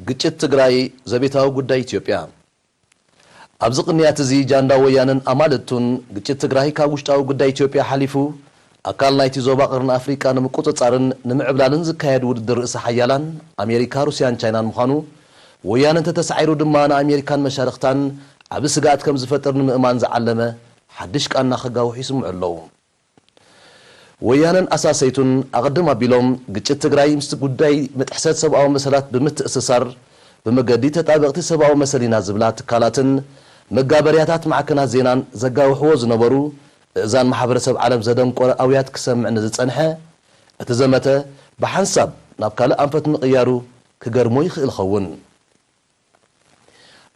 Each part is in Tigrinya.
ግጭት ትግራይ ዘቤታዊ ጉዳይ ኢትዮጵያ። ኣብዚ ቅንያት እዚ ጃንዳ ወያነን ኣማልድቱን ግጭት ትግራይ ካብ ውሽጣዊ ጉዳይ ኢትዮጵያ ሓሊፉ ኣካል ናይቲ ዞባ ቀርኒ ኣፍሪቃ ንምቁጽጻርን ንምዕብላልን ዝካየድ ውድድር ርእሰ ሓያላን ኣሜሪካ፣ ሩስያን ቻይናን ምዃኑ፣ ወያነ እንተተሳዒሩ ድማ ንኣሜሪካን መሻርኽታን ዓቢ ስግኣት ከም ዝፈጥር ንምእማን ዝዓለመ ሓድሽ ቃና ከጋውሑ ይስምዑ ኣለዉ። ወያነን ኣሳሰይቱን ኣቐድም ኣቢሎም ግጭት ትግራይ ምስቲ ጉዳይ መጥሕሰት ሰብኣዊ መሰላት ብምትእስሳር ብመገዲ ተጣበቕቲ ሰብኣዊ መሰል ኢና ዝብላ ትካላትን መጋበርያታት ማዕከናት ዜናን ዘጋውሕዎ ዝነበሩ፣ እእዛን ማሕበረሰብ ዓለም ዘደንቆረ ኣውያት ክሰምዕ ንዝጸንሐ፣ እቲ ዘመተ ብሓንሳብ ናብ ካልእ ኣንፈት ምቕያሩ ክገርሞ ይኽእል ኸውን።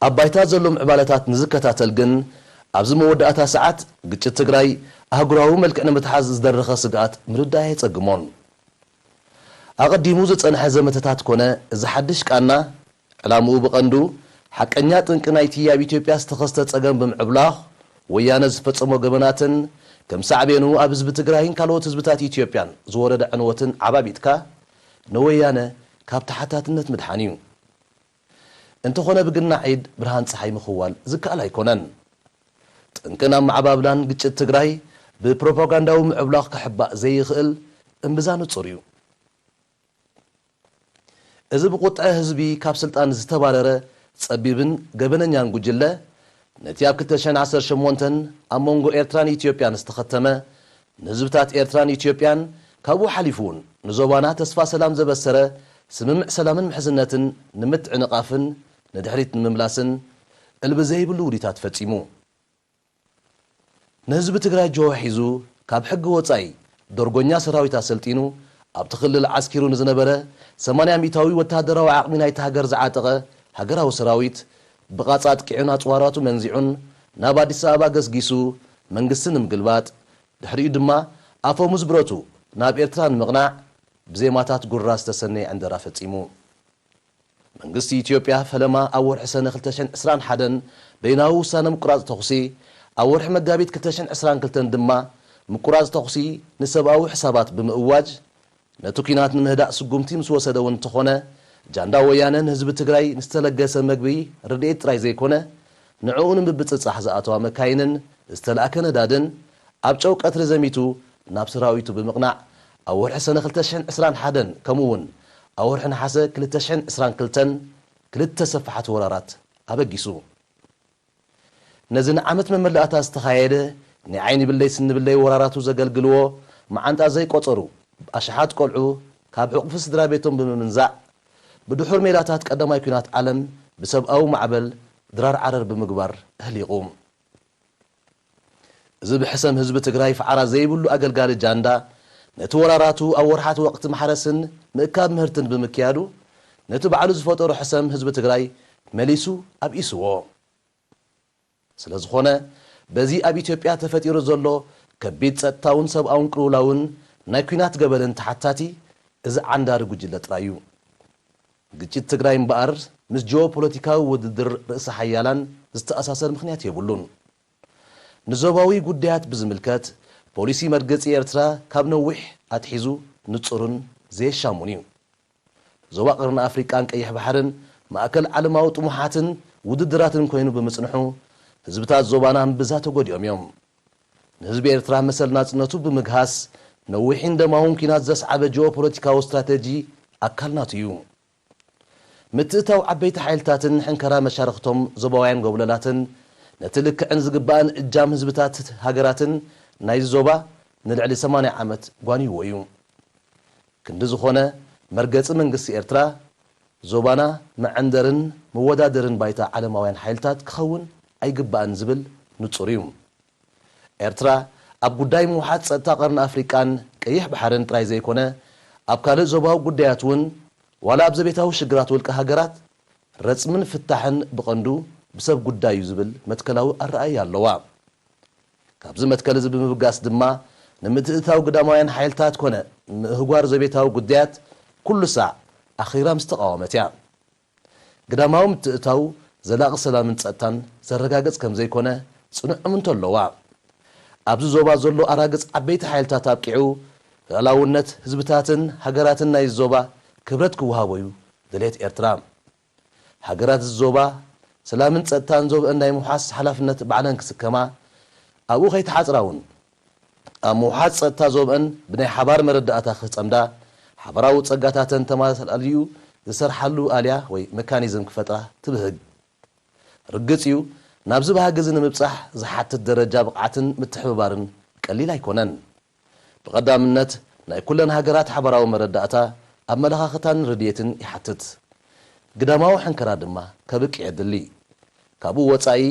ኣብ ባይታ ዘሎ ምዕባለታት ንዝከታተል ግን፣ ኣብዚ መወዳእታ ሰዓት ግጭት ትግራይ ኣህጉራዊ መልክዕ ንምትሓዝ ዝደረኸ ስግኣት ምርዳእ ኣየጸግሞን። ኣቐዲሙ ዝጸንሐ ዘመተታት ኮነ እዚ ሓድሽ ቃና፣ ዕላምኡ ብቐንዱ ሓቀኛ ጥንቂ ናይቲ ኣብ ኢትዮጵያ ዝተኸስተ ጸገም ብምዕብላኽ፣ ወያነ ዝፈጸሞ ገበናትን ከም ሳዕቤኑ ኣብ ህዝቢ ትግራይን ካልኦት ህዝብታት ኢትዮጵያን ዝወረደ ዕንወትን ዓባቢጥካ፣ ንወያነ ካብ ተሓታትነት ምድሓን እዩ። እንተኾነ ብግና ዒድ ብርሃን ጸሓይ ምኽዋል ዝከኣል ኣይኮነን። ጠንቅን ኣመዓባብላን ግጭት ትግራይ ብፕሮፓጋንዳዊ ምዕብላኽ ክሕባእ ዘይኽእል እምብዛ ንጹር እዩ። እዚ ብቁጥዐ ህዝቢ ካብ ስልጣን ዝተባረረ ጸቢብን ገበነኛን ጉጅለ፣ ነቲ ኣብ ክልተ ሽሕን ዓሰርተ ሸሞንተን ኣብ መንጎ ኤርትራን ኢትዮጵያን ዝተኸተመ፣ ንህዝብታት ኤርትራን ኢትዮጵያን ካብኡ ሓሊፉ እውን ንዞባና ተስፋ ሰላም ዘበሰረ ስምምዕ ሰላምን ምሕዝነትን ንምትዕንቓፍን ንድሕሪት ንምምላስን እልቢ ዘይብሉ ውዲታት ፈጺሙ። ንህዝቢ ትግራይ ጆሆ ሒዙ፣ ካብ ሕጊ ወጻኢ ደርጎኛ ሰራዊት ኣሰልጢኑ፣ ኣብቲ ክልል ዓስኪሩ ንዝነበረ ሰማንያ ሚእታዊ ወተሃደራዊ ዓቕሚ ናይታ ሃገር ዝዓጠቐ ሃገራዊ ሰራዊት፣ ብቓጻ ኣጥቂዑን ኣጽዋራቱ መንዚዑን ናብ ኣዲስ ኣበባ ገስጊሱ፣ መንግስቲ ንምግልባጥ፣ ድሕሪኡ ድማ ኣፈሙዝ ብረቱ ናብ ኤርትራ ንምቕናዕ፣ ብዜማታት ጉራ ዝተሰነየ ዕንደራ ፈጺሙ። መንግስቲ ኢትዮጵያ ፈለማ ኣብ ወርሒ ሰነ ክልተ ሽሕን ዕስራን ሓደን በይናዊ ውሳነ ምቁራጽ ተኹሲ፣ ኣብ ወርሒ መጋቢት ክልተ ሽሕን ዕስራን ክልተን ድማ ምቁራጽ ተኹሲ ንሰብኣዊ ሕሳባት ብምእዋጅ፣ ነቲ ኲናት ንምህዳእ ስጉምቲ ምስ ወሰደ እውን እንተኾነ፣ ጃንዳ ወያነ ንህዝቢ ትግራይ ንዝተለገሰ መግቢ ረድኤት ጥራይ ዘይኮነ፣ ንዕኡ ንምብጽጻሕ ዝኣተዋ መካይንን ዝተላእከ ነዳድን ኣብ ጨው ቀትሪ ዘሚቱ ናብ ሰራዊቱ ብምቕናዕ፣ ኣብ ወርሒ ሰነ ክልተ ሽሕን ዕስራን ሓደን ከምኡ እውን ኣብ ወርሒ ነሓሰ ክልተ ሽሕን ዕስራን ክልተን ክልተ ሰፋሓት ወራራት ኣበጊሱ። ነዚ ንዓመት መመላእታ ዝተኻየደ ናይ ዓይኒ ብለይ ስኒ ብለይ ወራራቱ ዘገልግልዎ መዓንጣ ዘይቆጸሩ ኣሽሓት ቆልዑ ካብ ሕቑፊ ስድራ ቤቶም ብምምንዛዕ፣ ብድሑር ሜላታት ቀዳማይ ኲናት ዓለም ብሰብኣዊ ማዕበል ድራር ዓረር ብምግባር ኣህሊቑ። እዚ ብሕሰም ህዝቢ ትግራይ ፈዓራ ዘይብሉ ኣገልጋሊ ጃንዳ፣ ነቲ ወራራቱ ኣብ ወርሓት ወቕቲ ማሕረስን ምእካብ ምህርትን ብምክያዱ፣ ነቲ ባዕሉ ዝፈጠሮ ሕሰም ህዝቢ ትግራይ መሊሱ ኣብኢስዎ። ስለ ዝኾነ፣ በዚ ኣብ ኢትዮጵያ ተፈጢሩ ዘሎ ከቢድ ጸጥታውን ሰብኣውን ቅልውላውን ናይ ኲናት ገበልን ተሓታቲ እዚ ዓንዳሪ ጉጅለ ጥራይ እዩ። ግጭት ትግራይ እምበኣር ምስ ጂኦፖለቲካዊ ውድድር ርእሰ ሓያላን ዝተኣሳሰር ምኽንያት የብሉን። ንዞባዊ ጉዳያት ብዝምልከት፣ ፖሊሲ መርገጺ ኤርትራ ካብ ነዊሕ ኣትሒዙ ንጹርን ዘየሻሙን እዩ። ዞባ ቀርኒ ኣፍሪቃን ቀይሕ ባሕርን ማእከል ዓለማዊ ጥሙሓትን ውድድራትን ኮይኑ ብምጽንሑ፣ ህዝብታት ዞባና እምብዛ ተጎዲኦም እዮም። ንህዝቢ ኤርትራ መሰል ናጽነቱ ብምግሃስ፣ ነዊሕን ደማውን ኲናት ዘስዓበ ጂኦፖለቲካዊ ስትራተጂ ኣካል ናቱ እዩ። ምትእታው ዓበይቲ ሓይልታትን ሕንከራ መሻርኽቶም ዞባውያን ጎብለላትን፣ ነቲ ልክዕን ዝግባእን እጃም ህዝብታት ሃገራትን ናይዚ ዞባ ንልዕሊ ሰማንያ ዓመት ጓንይዎ እዩ። ክንዲ ዝኾነ፣ መርገጺ መንግስቲ ኤርትራ፣ ዞባና መዐንደርን መወዳደርን ባይታ ዓለማውያን ሓይልታት ክኸውን ኣይግባእን ዝብል ንጹር እዩ። ኤርትራ ኣብ ጉዳይ ምውሓጥ ጸጥታ ቀርኒ ኣፍሪቃን ቀይሕ ባሕርን ጥራይ ዘይኮነ፣ ኣብ ካልእ ዞባዊ ጉዳያት እውን፣ ዋላ ኣብ ዘቤታዊ ሽግራት ውልቀ ሃገራት፣ ረጽምን ፍታሕን ብቐንዱ ብሰብ ጉዳይ እዩ ዝብል መትከላዊ ኣረኣእያ ኣለዋ። ካብዚ መትከል እዚ ብምብጋስ ድማ፣ ንምትእትታው ግዳማውያን ሓይልታት ኮነ ንምህጓር ዘቤታዊ ጉዳያት ኩሉ ሳዕ ኣኺራ ምስ ተቓወመት እያ። ግዳማዊ ምትእትታው ዘላቒ ሰላምን ጸጥታን ዘረጋግጽ ከም ዘይኮነ ጽኑዕ እምንቶ ኣለዋ። ኣብዚ ዞባ ዘሎ ኣራግጽ ዓበይቲ ሓይልታት ኣብቂዑ፣ ልኡላውነት ህዝብታትን ሃገራትን ናይዚ ዞባ ክብረት ክወሃቦ እዩ ድሌት ኤርትራ። ሃገራት ዞባ ሰላምን ጸጥታን ዞብአን ናይ ምውሓስ ሓላፍነት ባዕለን ክስከማ፣ ኣብኡ ከይተሓጽራ እውን ኣብ ምውሓስ ጸጥታ ዞብአን ብናይ ሓባር መረዳእታ ክጸምዳ፣ ሓባራዊ ጸጋታተን ተመላሊኡ ዝሰርሓሉ ኣልያ ወይ መካኒዝም ክፈጥራ ትብህግ። ርግጽ እዩ፣ ናብዚ ባህጊ እዚ ንምብጻሕ ዝሓትት ደረጃ ብቕዓትን ምትሕብባርን ቀሊል ኣይኮነን። ብቐዳምነት ናይ ኩለን ሃገራት ሓባራዊ መረዳእታ፣ ኣመለኻኽታን ርድየትን ይሓትት። ግዳማዊ ሕንከራ ድማ ከብቅዕ የድሊ። ካብኡ ወጻኢ፣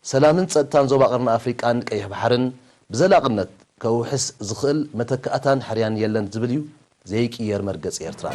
ሰላምን ጸጥታን ዞባ ቀርኒ ኣፍሪቃን ቀይሕ ባሕርን ብዘላቕነት ከውሕስ ዝኽእል መተካእታን ሕርያን የለን ዝብል እዩ ዘይቅየር መርገጺ ኤርትራ።